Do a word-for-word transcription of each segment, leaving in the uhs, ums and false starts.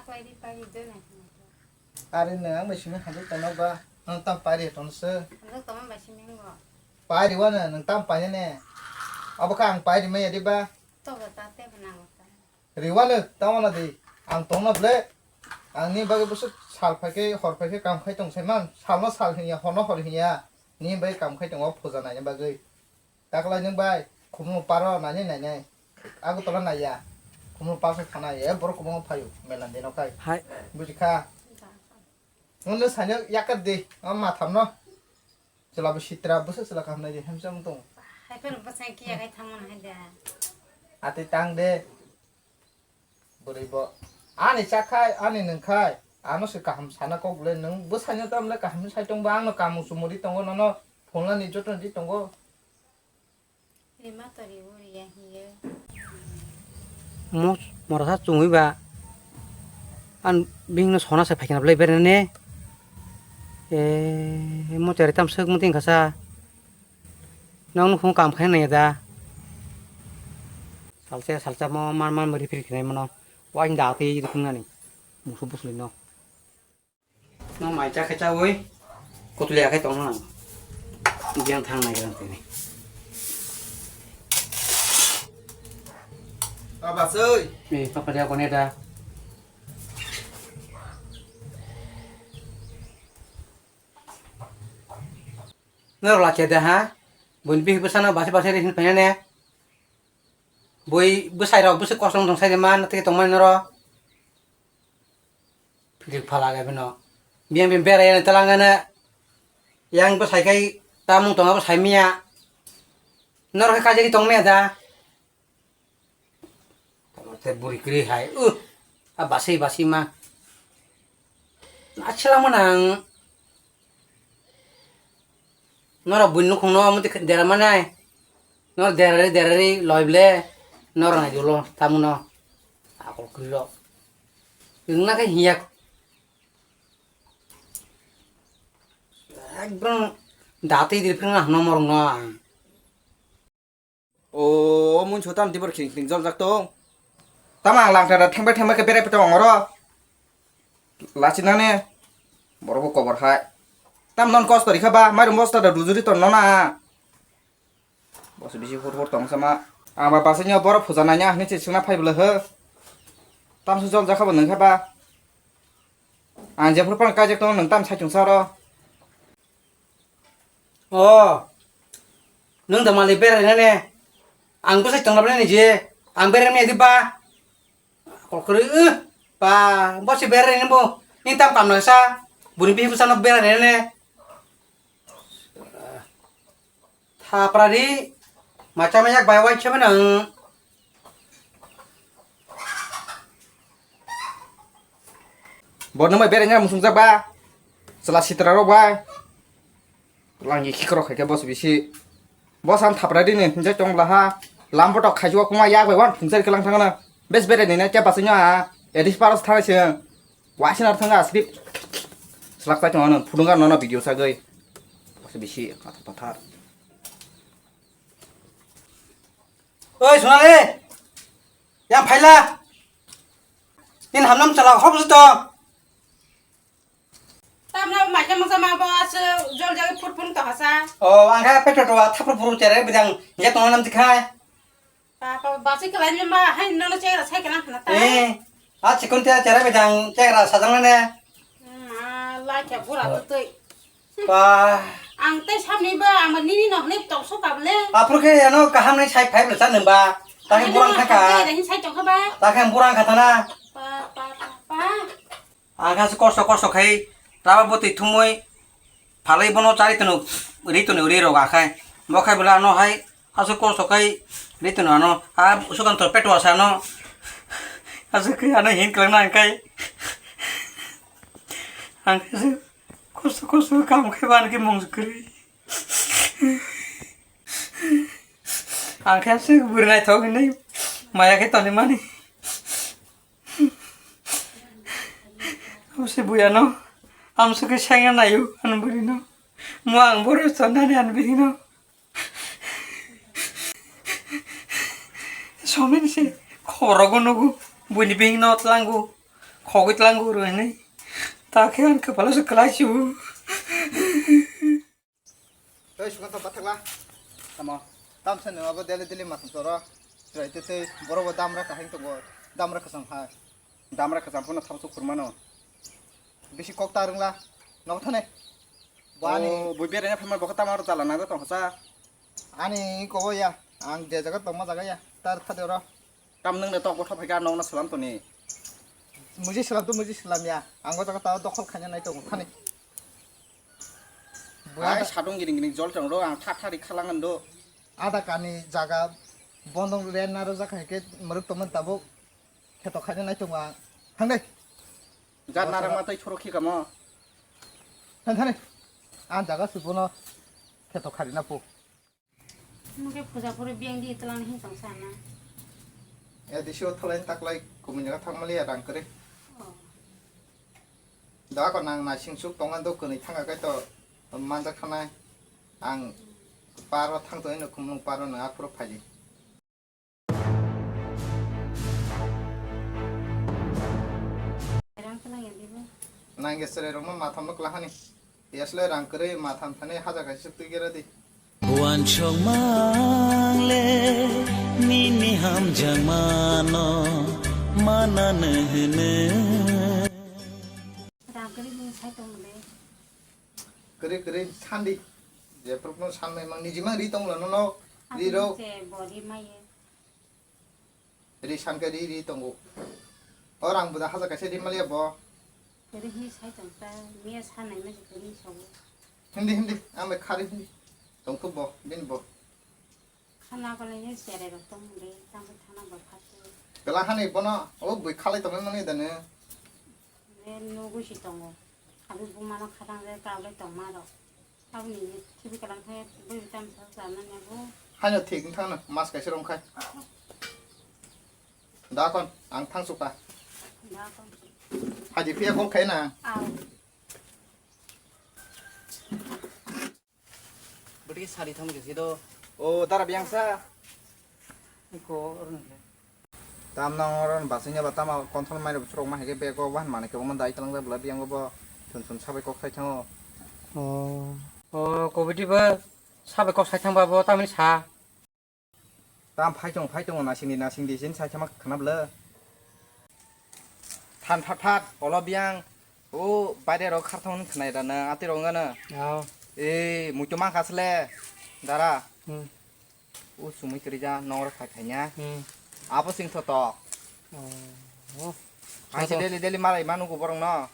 Pairi, pairi, dona. Ari no ang bai simi hadu tono ba, ang tam pairi tono se. Hadu tono bai simi ngo. Pairi wana nang tam pairi ne. Abo kha ang pairi maya di ba. To ba ta te ba nang ta. Riwano tamo na di, ang tongna ble. Ang ni bagwi bwswk sal phaikhe hor phaikhe kam khai tong sai man, salno sal hinya, horno hor hinya, ni bagwi kam khai tongo phuja naina bagwi. Taklai nwng bai khumno paro nainai nainai, Agartala naiya, khumno paso thana e borok kwbangma phaio mela deno khai. Hai. Buji kha. Nwng no saino yakar di, ang mathamno. Chwla bo sitra bwswk chwla kaham nai di, hamsa wng tong. Hai phano bwsai kiya khai thangmano hai da. Ati tang de. Bwrwi bo ani chakhai, ani nwngkhai, ano se kaham sana kok le, nwng bwsaino tamle kaham sai tong ba, ano kamung chumuri tongo, nono phunani joto di tongo. Rima tori uriya hiye. Mo morasa chumui ba, an bingno sona se phaikna blai berne ne. E mo chari tam sek muting kasa. Nang nukhung kam khai nai da. Salsa salsa mo man man mari phir khinai mano. Wain da tei rikung nani. Musu busli no. No mai cha khai cha oi. Kotuli akai tong nang. Biang thang nai gran tini. Aba soi. Eh, papa dia kone da. Norok lachiya de ha? Buini bihik bwsano basi basi ri hin phainani. Bui bwsai rok bwswk kosom tong sai de ma tei tongmani norok. Philik phala khe phano. Biyang biyang berai ani twlang ani. Yang bwsai khai tamung tong abo sai miya. Norok khe kajagwi tong miya da. Tamo te buri kwrwi hai, uh, a basui basui ma. Achela mwnang. Norok buini nukhungno omo twi dera manai. Norok derari derari loi ble. Norok nai dolo tamuno. Akol kwrwi rok. Wngna khe hiya. Ekdom datwi dirphirna hwnna morokno ang. O, o mungso tam tibor khring khring joljak tong. Tamo ang langta da thengbai thengbai khe berai tong oro. Lachinani borok bo kobor hai. Tam non kosto rikha ba, mairum bosta da rujuri ton nona. Boso bisi hur hur tong sama. Ang ba basanya borok puja nanya hini se suna phai bwla ho. Tam se joljak kha bo nang kha ba. Ang jephuru phano kaijak tongo, nwng tam saichung sa oro. O, nwng da mali berai nani? Ang bwsai tongla bwlai ni je, ang berai maya di ba? Kol kwrwi, uh, ba, bosi berai ni bo, ni tam kam nang sa, buri bihi bwsano berai nani? Thapra di, macha mayak bai wai chama nang. Bo nung bai berai nang musung jak ba, chwla sitra rok bai. Langi khikrok hai khe boss bisi. Boss ang thapra di ni hinjai tong bwla ha. Lam botok khai jua kuma yak bai wan phungchari khe lang thang na. Bes berai ni na kya basai nyo ha. Edis paros thanai se. Waising ar thanga asli. Selak tai tong ano phudung ano video sagoi. Boss bisi kata pathar. Oi Sonali. Yang phaila. Nin hamnam chala hop to. Tamra maikhe mangsa ma bo asu jol jagwi phut phun to hasa. O, ang kha peto to thapru phuru chere bidang je tong nam dikhai. Papa basi kelai ni ma hai nono chere sai kana khana ta. Eh, a chikon te chere bidang chere sajang ne. Ma lai kya bura tu tui. Pa. Ang te sami ba ang nini no ne tong so kable. Apur ke ano kaham nai sai phai bela chan ba. Ta khe burang kha ka. Sai tong kha ba. Ta khe burang kha thana. Pa pa pa pa. Ang khe aswk kosto kosto khai rubber bwtwi thumwi phalwi bono cha ri tono, ri tono ri rok akhai. Bo khai bwla ano hai aswk kosto khai ri tono ano. A Sukanto peto asa ano. Aswk khai ano hin kwlwng na ang khai. Ang khe aswk kosto kosto kam khai ba ang khe mung kwrwi. Ang khe aswk bwrwi naithok hinwi maya khe tonwi mani. Abo se buya no, ang se khe sengya nayo, ano bwrwi no. Mo ang boro tonani ano bwrwi no. Somin se khorogo nugo, buini bing no tlango. Khogwi tlang guru hinwi. Ta khe ang kwpalo se kwlai sibu. Tei sukha ta bathakla. Tamo. Tamsa no abo deli deli masam toro. Tei tei tei boro bo damra kahang tongo. Damra kasam hai. Damra kasam phano thamso khurmano. Bisi kok ta rwngla. Nok thane. Bani. O bui bere phama bokha tamar jala nang tong sa. Ani kobo ya. Ang je jaga tongma jaga ya. Tar thade ro. Tam nung de tok botha phaikha nokna salam toni. Muji salam to muji salam ya. Ang o jaga ta dokhol khaina nai tongo thani. Hai sadung giring giring jol tong ro ang thak thari khalang ando. Ada kani jaga bondong ren naro jak hai ke muruk tongman tabuk kheto khaina nai tongo ang. Thang dai. Jar narang ma tai thoro khikamo. Thang thani. Ang jaga subono kheto khari na pu. Nungke puja pore biyang di tlang hin tong sana. Ya disio thalai taklai kumui jaga thangmali ya rang kare. Oh. Da ko nang naising suk tongan do kwnwi thanga kai to manjak thanai. Ang paro thang to ino kumung paro nang aphuru phaidi. Rang tlang ya dibo. Nang gesere rong ma matham no klahani. Yasle rang kwrwi ma than thani hajar kaisa twi gera di. Wansok mangle nini hamjakmano manano hwno. Rang kwrwi ni sai tong le. Kwrwi kwrwi sandi. Jephru no sanmai mang niji mang ri tong lano no. Ri ro. Abo se body maye. Ri san khe ri ri tongo. O rang buda hajar kaisa ri maliya bo. Ri hi sai tong ta, miya sanai ma jikoni sobo. Hindi hindi, ang bai khari hindi. Tongthok bo, bini bo. Khana kole ye sere rok tong de, tang thana bo khatu. Kala hani bono, o bui khalai tongmani dane. Ne nugu si tongo. Abi bumano khatang je kawle tongma rok. Aboni thik kalang khe bui tam sa sa na ne bo. Haino thik wng thangno mas kaisa rong khai. Da kon ang thang suka. Da kon. Haji phiya kok khai na. Au. Bwtwi sari thang khe do. O dara biyang sa. Ko orno. Tamno oro basingya ba tama control mai rok surok ma hai khe bego wan mane kebo man dai talang da bla biyango bo thun thun sabai kok sai thango. O. O kobiti ba sabai kok sai thang ba bo tamni sa. Tam phai tong phai tong nasing di nasing di sin sai thama khana bla. Than that that olo biyang. O baire rok khar thang khna da na ati rok ngana. Ao. E muitu mang khasle. Dara. Hmm. O sumui kwrwija nongro phai phainya. Hmm. Abo sing thotok. Oh. Ang se daily daily malai manu go borong no.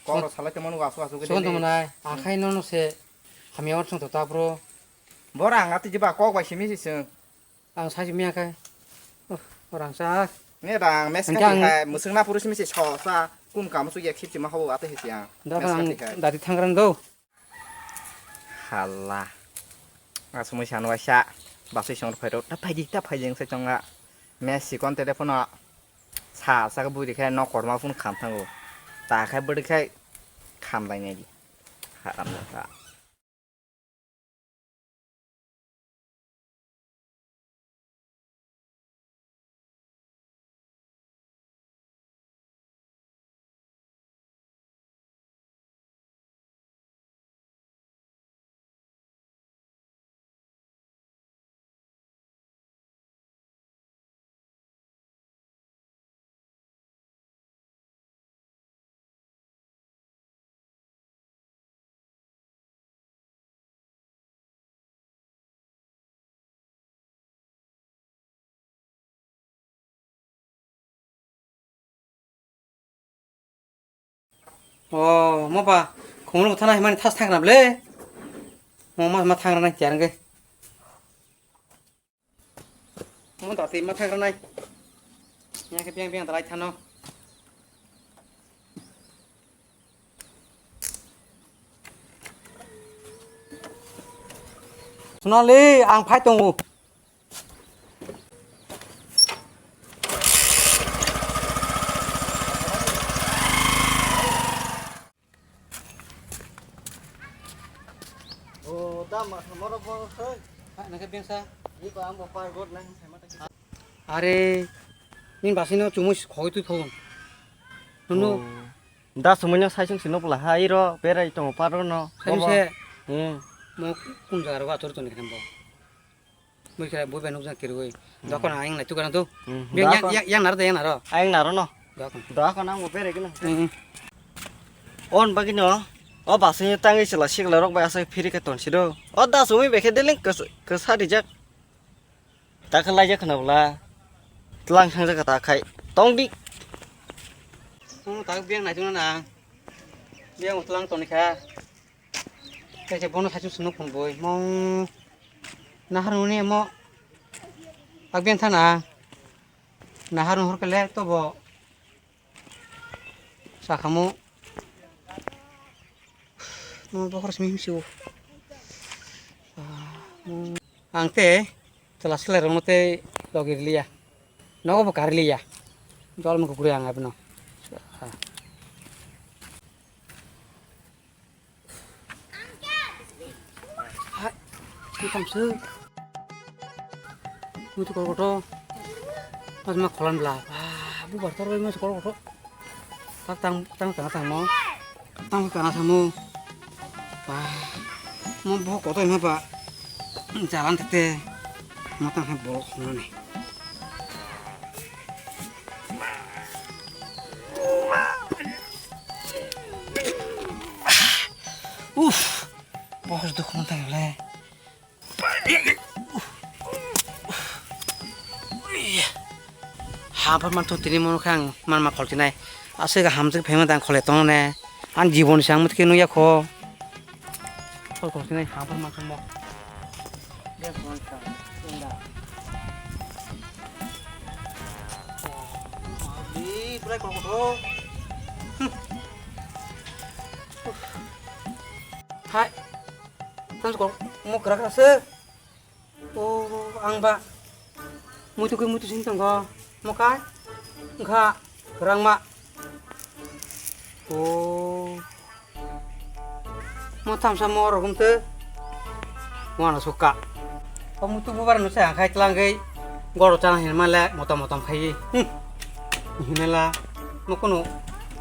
Kok ro salai te manu go asu asu ke. Son daily. Tong nai. Akhai no no se. Hamya or song thotok bro. Bora ang ati jiba kok bai simi si sung. Ang sai simi akhai. Oh, orang sa. Ne dang mes ka hai musung na purus simi si so sa kun kam su ya khip sima ho ati hisi ang. Da kan ang dati thangran do. Hala. Asumui sanu waisa. Basui song phai rok. Ta phai di, ta phai jeng se chonga. Messi kon telephone o. Sa sa ka buri khe nok korma phone kham thango. Ta khe buri khe kham lai nai di. Haram da ta. O, mo ba, khumul bwthana himani thas thangra ble. Mo ma, ma thangra nang tiar nge. Mo da twi ma thangra nai. Nya khe piang piang dalai thano. Sonali, ang phai tongo. O, da ma, moro bo, hoi. Ha, nang khe bengsa. Ni ko ambo pai god nang, sai mata ki. Are, nini basino chumui khogwi twi phone. Nunu. Oh. Da sumui no sai sung sino pula ha iro berai tongo paro no. Sai Bobo. Se. Hmm. Mo kum jaga ro atur toni khana bo. Bui khe bui bai nukjak kirui. Hmm. Dokon ayang nai tukana tu. Hmm. Beng yang, Dokon. Yang, yang naro da yang naro. Ayang naro no. Dokon. Dokon ang bo berai gino. Hmm. On bagino. O basing tangwi chwla sikla rok bai asai phiri khe ton siro. O da sumui bai khe deling kwsa, kwsa rijak. Ta khe laijak khna bwla. Tlang thangjak kha ta khai. Tong di. Hmm, ta beng nai tungna na. Beng tlang toni kha. Khe khe bono saichung swnwi phunbwi mo nahar nungni mo akbeng thana nahar nuhur kele tobo sakhamu mo bokhor simi himsiu ang te chwla swlairokno tei logi rwliya nogo bo karliya jol mokhe guri ang abono. Hai, twi kamswk. Muitu kol koto. Mas ma kholan bla. Ah, bu bar tor bai mas kol koto. Tak tang, tang tang tang mo. Tang kana samo. Ah, mo bo koto ma ba. Jalan tete. Ma tang hai bolok khonani. Uff, bohos dukhu tang le. Ha, pha man thung tini mono khe ang man ma khol tinai. Aswk hamjwk phaima dang khole tong ne. Ang jibon se ang mutke nuya kho. Khol khol tinai ha, pha man thung mo. Belai kol kotor. Hmm. Hai. Tang kol mo kra kra se. O, ang ba muitu khe muitu sini tongo. Mo kai? Wngkha kwrangma. O. Mo thamsa mo rogum te. Mo ano sukha. O muitu bubar no se ang khai tlang gei. Goro chana hin male motom motom khai. Hmm. Hinela. Mo kuno.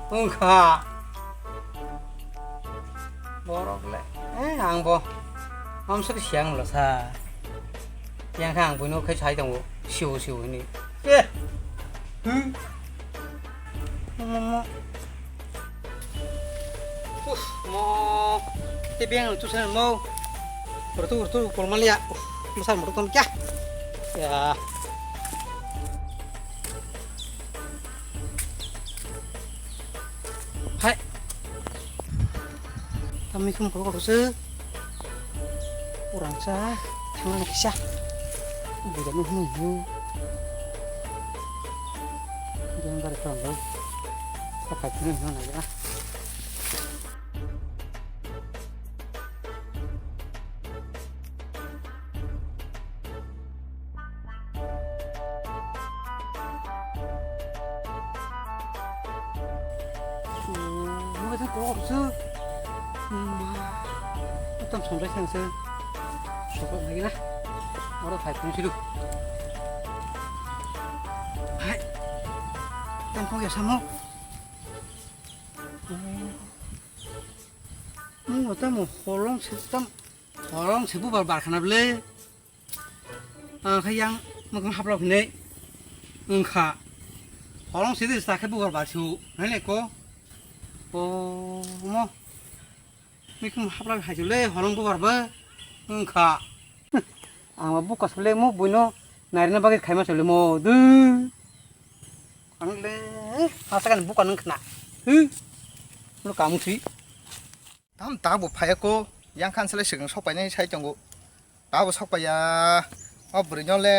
Wngkha. Borok le, eh, ang bo. Amsa ke siang lo sa. Yang kha ang buino khai sai tongo. Siu siu ni. Eh. Hmm. Mo, mo, mo. Uf, mo. Te beng tu sen mo. Bertu bertu kolmalia. Uf, masa bertu kya? Ya. Hai. Tamni khum kok kok se. Urang sa. Thangna kisa. Buda no hunu hunu. Jangan gari kurang lo. Apa itu nih mana ya? Mungkin saya kok bisa. Tam sonrai sang se. Sokok lagi lah. Oro khai pung sidu. Hai. Tam kok ya samo. Mung tam holong se tam holong se bubar bar khana ble. Ang khe yang mokang hapla hinwi wngkha. Holong sidi sa khe bubar bar su nai le ko. O mo. Mikung hapla hai su le holong bubar ba wngkha. Ang ba buka su le mo buino nairina bagwi khaima su le mo du. Ang le hasa kan buka nang khna. Hm. Lo kamu si. Tam ta bo phai ko yang khan sele swkang sok painai sai tongo. Ta bo sok paiya. O bwrwi no le.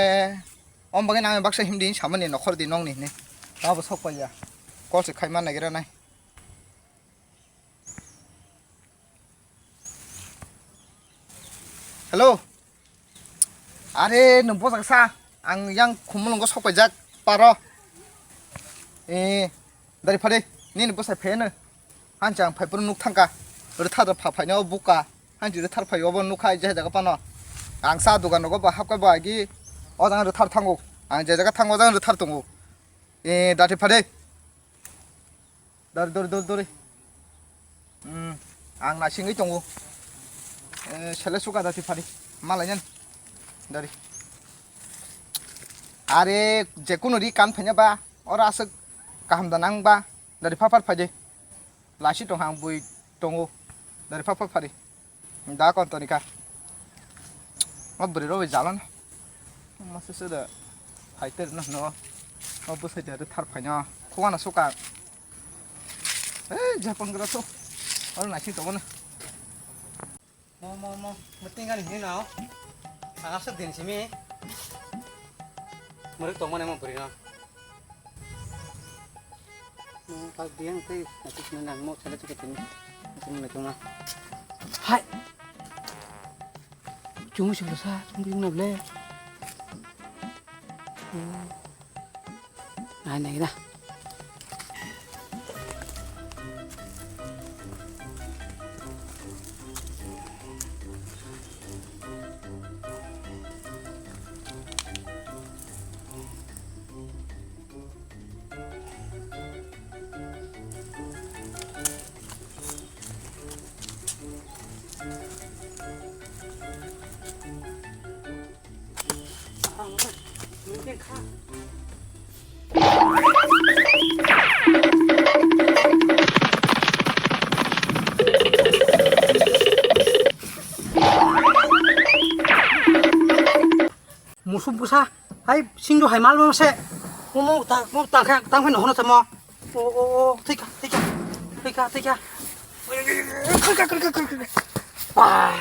Om bagwi nang baksa himdi samani nokhor di nong ni hini. Ta bo sok paiya. Call se khai man nagira nai. Hello. Are, nwng bwsaksa, ang yang khumulwngo sok paijak paro. E, dari phadi, nini bwsai phaiano. Hanchi ang phaiphuru nuk thangkha. Rwthar rw pha phaino buka. Hanchi rwthar phai obo nukha je jaga phano. Ang sa dugan rogo bo hapkha bo agi. O jang rwthar thango. Ang je jaga thango o jang rwthar tongo. E, dari phadi. Dori, dori, dori, dori. Hmm, ang naisingwi tongo. Eh, sele suka dati phari. Malai nyan. Dori. Are, je kuno ri kan phanya ba, ora aswk kaham da nang ba, dori phapar phaje. Lasi tong hang bui tongo. Dori phapar phari. Da kon toni ka. Ma bwrwi rok bai jalan. Ma se se da. Hai ter na no. Ma bwsai da thar phai no. Khwa na suka. Eh, Japan gra so. Oro naising tongo na. Mo, mo, mo. Meeting ani hini nao. Ang aswk din simi. Mwrwk tongmani mo bwrwi no. Mo, pas diyan tei, naising simi nang mo, sale chuka tini. Naising mo naising ma. Hai. Chungo siblo sa, chungo yung na ble. Nai nai da. Musuk bwsa, hai singdo hai mal mase. Mo, mo, ta, mo, ta kha, ta kha, no, hono tamo. O, o, o, thika, thika, thika, thika. Thika, thika, thika, thika. Ah.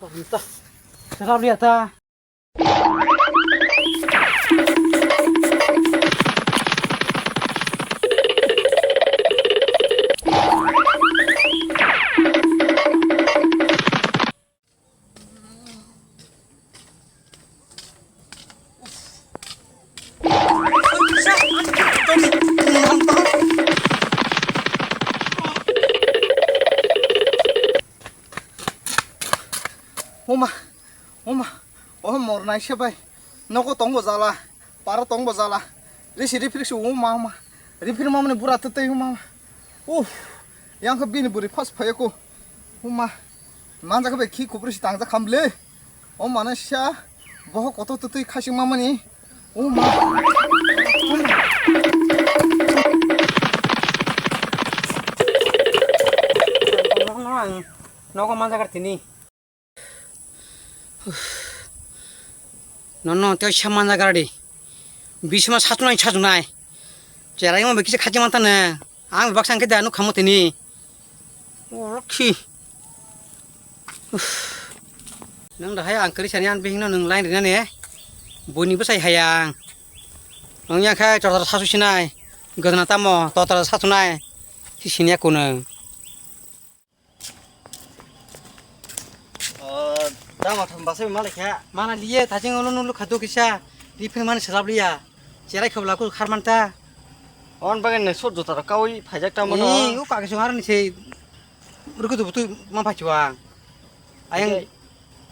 Bonita. Serap lihat ta. Oma, oma, o mornai se bai. Nogo tongbo jala, paro tongbo jala. Risi rifrik se oma, oma. Rifrik mamani bura twtwi oma. Uff, yang khe bini bwrwi phas phaiya ko. Oma, manjak bai khi kubri si tangjak kham le. O mana sisa, boho kotor twtwi khasing mamani. O ma. Nogo manjak tini. Nono tei sa manjak di. Bisma satunai satunai. Cherai mo bikisa khachi mantane. Ang baksa hwnkhe da nuk khamu tini. O khi. Uff. Nang da hai ang kari sani an bihingno nang line rina ne. Boni bwsai hai ang. Nang yang khai totor sasu sinai. Gadna tamo totor sasu nai. Si sinya kunang. O, dama thum basai malik ha. Mana liye, thajing ulo nulu khadu kisa. Rifin man selap liya. Cherai khobla ku kharmanta. On bagen ne sot jota rok kawi phaijak ta mono. Ni, u kaki sung harani sei. Ruku tu butu ma phaichuang. Ayang. Oke.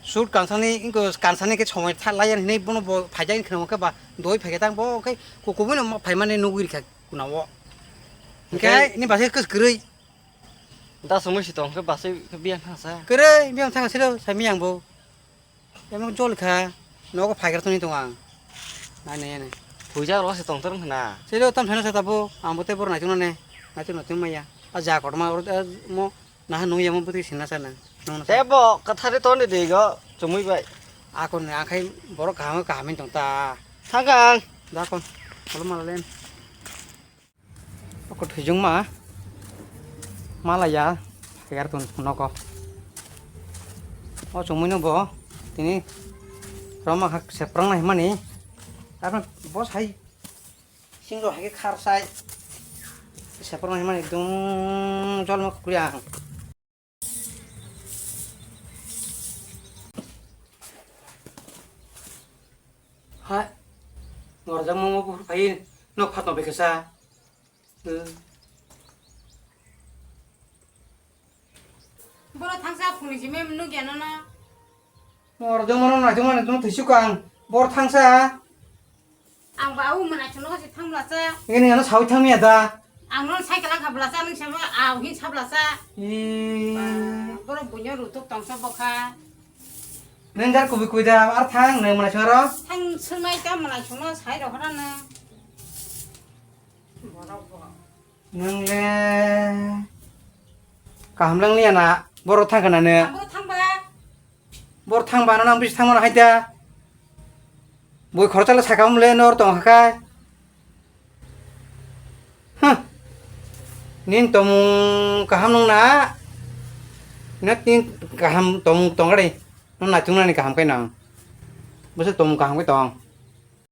Sut kansani, ingko kansani ke chomai tha layan hinai bono bo phaijak ni kheno ke ba doi phaiga tang bo ke ko ko bono ma phaimane nugui rikha kunao. Oke. Oke, ni basai kus kwrwi. Da sumui si tong khe basai khe biya thangsa. Kwrwi, biya thangsa silo, sai miyang bo. Emang jol kha, nogo phaigra tongni tong ang. Nai nai nai. Puija ro se tong tong khna. Silo tam thana sa tabo, ang bo te bor nai tong ne. Nai tong tong maya. A ja kotma oro mo naha nung ya mo bwtwi sinna sana. Nung na sa. Te bo kathari toni de go, chumui bai. Akon ne akhai borok kaham kaham tong ta. Thang kang. Da kon. Kolo mala len. Oko thwijwngma malaya phaigar tong nogo. O chumui no bo tini roma kha seprang nai mani. Abo bo sai sing rok hai khe khar sai seprang nai mani ekdom jol ma kukri ang. Hai, norjak mama buphur phai nok phatno bai kasa. Boro thangsa phunui simi nukya nono. Norjak mano naitwmani tong thisuk ang. Bor thangsa. Ang ba au mwnai chwngno kasi thangmlasa. Ini ano sawi thangmiya da. Ang no cycle ang kha bwlasa, nwng sabo aw hin sa bwlasa. Ee. Ba, borok buino rutuk tongsa bokha. Nwng jar kubui kubui da, ar thang, nwng mwnai songaro? Thang swngnai ta mwnai songno sai rw hora nwng. Borok bo. Nwng le kaham lang liya na, borok thang kana ne? Abo thang ba. Borok thang ba, ano nang bisi thang mano hai ta. Bui khoroksa le saka mole nor tong kha kai. Huh. Nin tomung kaham nung na? Net nin kaham tomung tong gari. Nung na chung nani kaham kai nang. Bwswk tomung kaham kai tong.